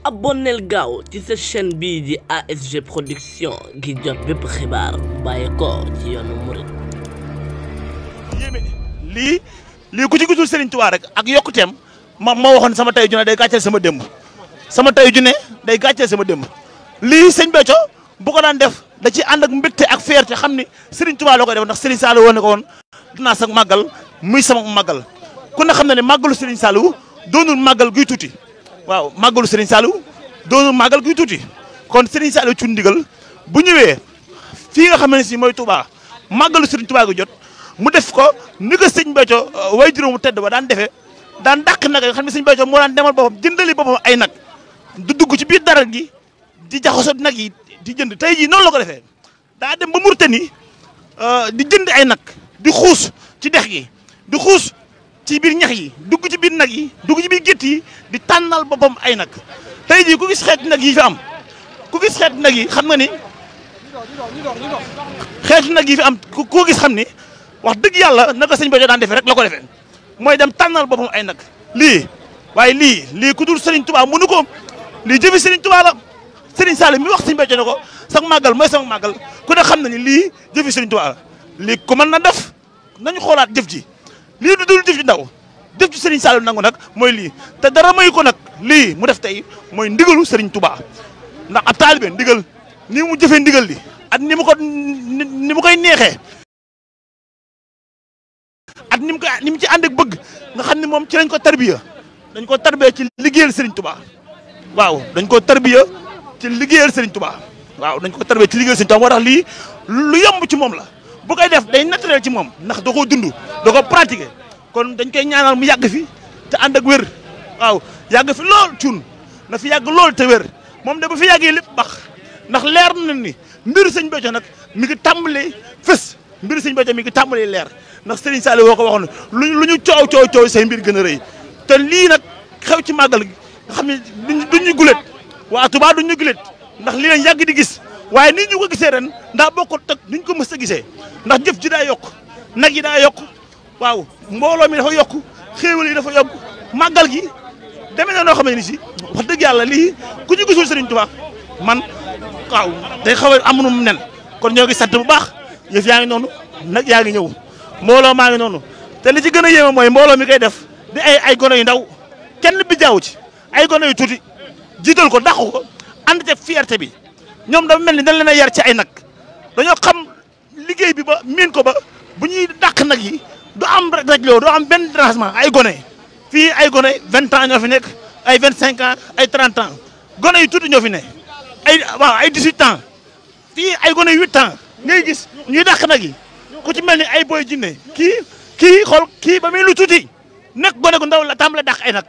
abonneel gaaw ci sa chaîne bii di ASG production ngir jot bépp xibaar bàyyi ko ci yoonu murid. lii ku ci gisul Serigne Touba rek ak yokkuteem ma waxoon sama tay ju ne day gàcceel sama démb sama tay ju ne day gàcceel sama démb lii sëñ Béthio bu ko daan def da ci ànd ak mbégte ak fierté xam ni Serigne Touba la koy def ndax Serigne Saliou woon na ko woon dinaa sax màggal muy sama màggal ku ne xam na ne màggalu Serigne Saliou doonul màggal guy tuuti waaw màggalu Serigne Saliou doonul màggal guy tuuti kon Serigne Saliou ci ndigal bu ñëwee fii nga xam ne si mooy Touba màggalu Serigne Touba gi jot mu def ko ni ko sëñ Béthio way juróomu tedd ba daan defee daan dàq nag nga xam ne sëñ Béthio moo daan demal boppam jëndali boppam ay nag du dugg ci biir dara gi di jaxasoo nag yi di jënd tey jii noonu la ko defee daa dem ba Mauritanie di jënd ay nag di xuus ci dex gi di xuus ci biir ñax yi dugg ci biir nag yi dugg ci biir gétt yi di tànnal boppam ay nag tey jii ku gis xeeti nag yi fi am ku gis xeeti nag yi xam nga ni xeeti nag yi fi am ku gis xam ni wax dëgg yàlla naka sëñ Béthio daan defee rek la ko defee mooy dem tànnal boppam ay nag lii waaye lii ku dul Serigne Touba mënu ko lii jëfi Serigne Touba la Serigne Saliou mi wax sëñ Béthio ne ko sama màggal mooy sama màggal ku ne xam na ni lii jëfi Serigne Touba la lii ku mën na def nañu xoolaat jëf ji lii du dul jëf ji ndaw jëf ji Serigne Saliou nangu nag mooy lii te dara may ko nag lii mu def tey mooy ndigalu Serigne Touba ndax ab taalibe ndigal ni mu jëfee ndigal li ak ni mu koy neexee ak ni mu ci ànd ak bëgg nga xam ne moom ci lañ ko tarbiya dañ ko tarbiya ci liggéeyal Serigne Touba waaw dañ ko tarbiya ci liggéeyal Serigne Touba waaw dañ ko tarbiya ci liggéeyal Serigne Touba moo tax lii lu yomb ci moom la bu koy def day naturel ci moom ndax da koo dund da ko pratiquer kon dañ koy ñaanal mu yàgg fi te ànd ak wér waaw yàgg fi lool cuun na fi yàgg lool te wér moom de bu fi yàggee lépp bax ndax leer na ni mbiru sëñ Béthio nag mi ngi tàmbalee fës mbiru sëñ Béthio mi ngi tàmbalee leer ndax Serigne Saliou woo ko waxoon lu ñu coow say mbir gën a rëy te lii nag xew ci màggal gi nga xam ne duñu gulet waa Touba duñu gulet ndax lii lañ yàgg di gis waaye nii ñu ko gisee ren ndax bokkut ak duñ ko mës a gisee ndax jëf ji daa yokk nag yi daa yokk waaw mbooloo mi dafa yokk xéewal yi dafa yokk màggal gi demee na noo xam ne ni si wax dëgg yàlla lii ku ñu gisul Serigne Touba man waaw day xaw a amunum nen kon ñoo ngi sant bu baax yëf yaa ngi noonu nag yaa ngi ñëw mbooloo maa ngi noonu te li ci gën a yéeme mooy mbooloo mi koy def di ay gone yu ndaw kenn bi jaaw ci ay gone yu tuuti jiital ko dàq ko ànd te fierté bi ñoom dafa mel ni dañ leen a yar ci ay nag dañoo xam liggéey bi ba miin ko ba bu ñuy dàq nag yi du am rek loo doo am benn dérangement ay gone fii ay gone 20 ans ñoo fi nekk ay 25 ans ay 30 ans gone yu tuuti ñoo fi ne ay 18 ans fii ay gone yu 8 ans ngay gis ñuy dàq nag yi ku ci mel ni ay boy jinne kii xool kii ba muy lu tuuti nekk gone gu ndaw la tàmbale dàq ay nag